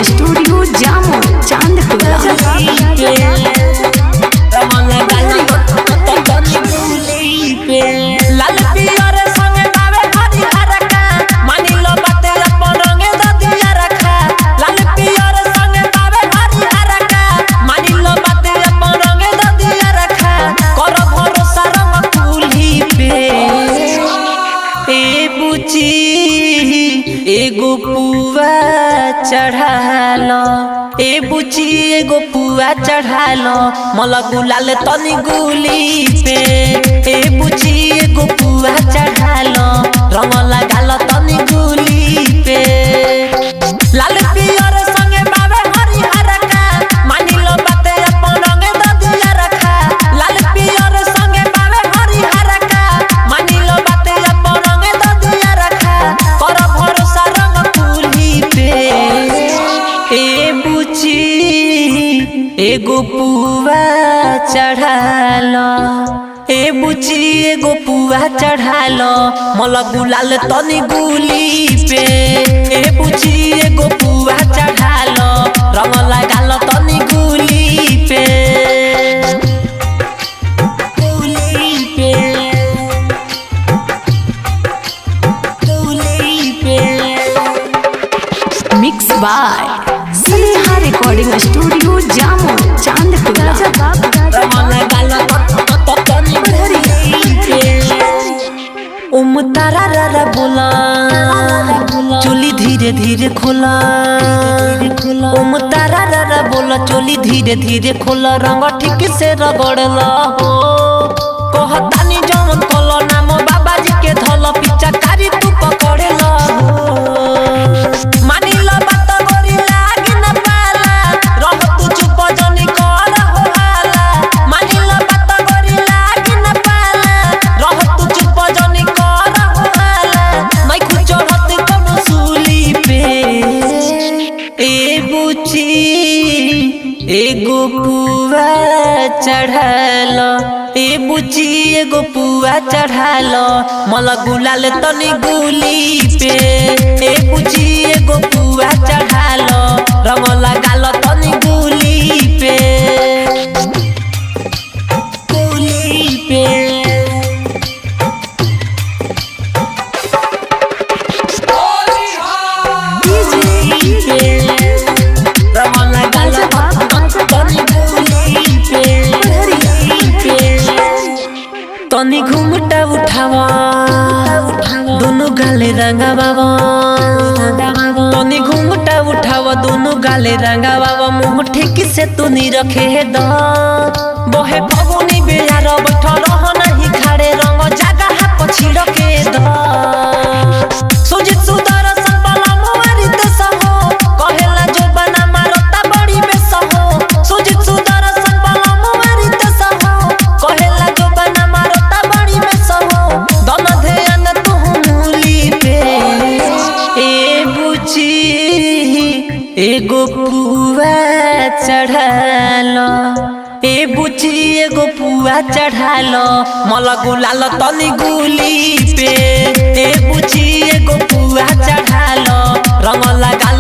Studio जामो चांदपुरा। लाल पियर संगे बावे हरिहर का, मानी लो बात अपन रंगे ददिया रखा। लाल पियर संगे बावे हरिहर का, मानी लो बात अपन रंगे ददिया रखा। कर भरोसा रंग कुल्ही पे, ए बुची एगो पुआ चढ़ालो, ए बुची एगो पुआ चढ़ालो, मल गुलाल तनी गुली पे। ए बुची एगो पुआ चढ़ालो, रंग लगाल तनी गुली पे। लाल पियर संगे बावे हरिहर का, मानी लो बात अपन रंगे ददिया रखा। लाल पियर संगे बावे हरिहर का, मानी लो बात अपन रंगे ददिया रखा। कर भरोसा रंग कुल्ही पे, ए बुची एगो पुआ चढ़ालो, ए बुची एगो पुआ चढ़ालो, मल गुलाल तनी गुली पे। ए बुची एगो पुआ चढ़ालो, रंग लगाल तनी गुली पे, गुली पे, गुली पे। Mix by Sneha recording studio Jamo Chandpura. उम तारा रा बोला, चोली धीरे धीरे खोला। उम तारा रा बोला, चोली धीरे धीरे खोला, रंग ठीक से रगड़ला हो। कहतानी जवन कलो नाम बाबाजी के धल, पीछा कारी तू पकड़ला हो। मानी लो बात गोरी लागी न पाला, रह तू चुप जनी कर हो हाला। मानी लो बात गोरी लागी न पाला, रह तू चुप जनी कर हो हाला। नहीं कुछ चढ़त कोनो सूली पे, ए बुची एगो पुआ चढ़ालो, ए बुची एगो पुआ चढ़ालो, मल गुलाल तनी गुली पे। ए बुची एगो पुआ चढ़ालो, रंग लगाल तनी गुली पे, गुली पे। तनी घुमटा उठावा, दोनों गाले रंगा बाबा। तनी घुमटा उठावा, दोनों गाले रंगा बाबा, मुंह ठीक से तू नी रखे द। बहे फगुनी बेहार बैठ रह नहीं खाड़े, रंग जगह पछिड़ के द। सुजित सुदर संपला मुआरी ते सहो, कहेला जो बना मारता बड़ी बेसहो। सुजित सुदर संपला मुआरी ते सहो, कहेला जो बना मारता बड़ी बेसहो। दन ध्यान तू मूली पे, ए बुची एगो पुआ चढ़ालो, ए बुची एगो पुआ चढ़ालो, मल गुलाल तनी गुली पे। ए बुची एगो पुआ चढ़ालो, रंग लगा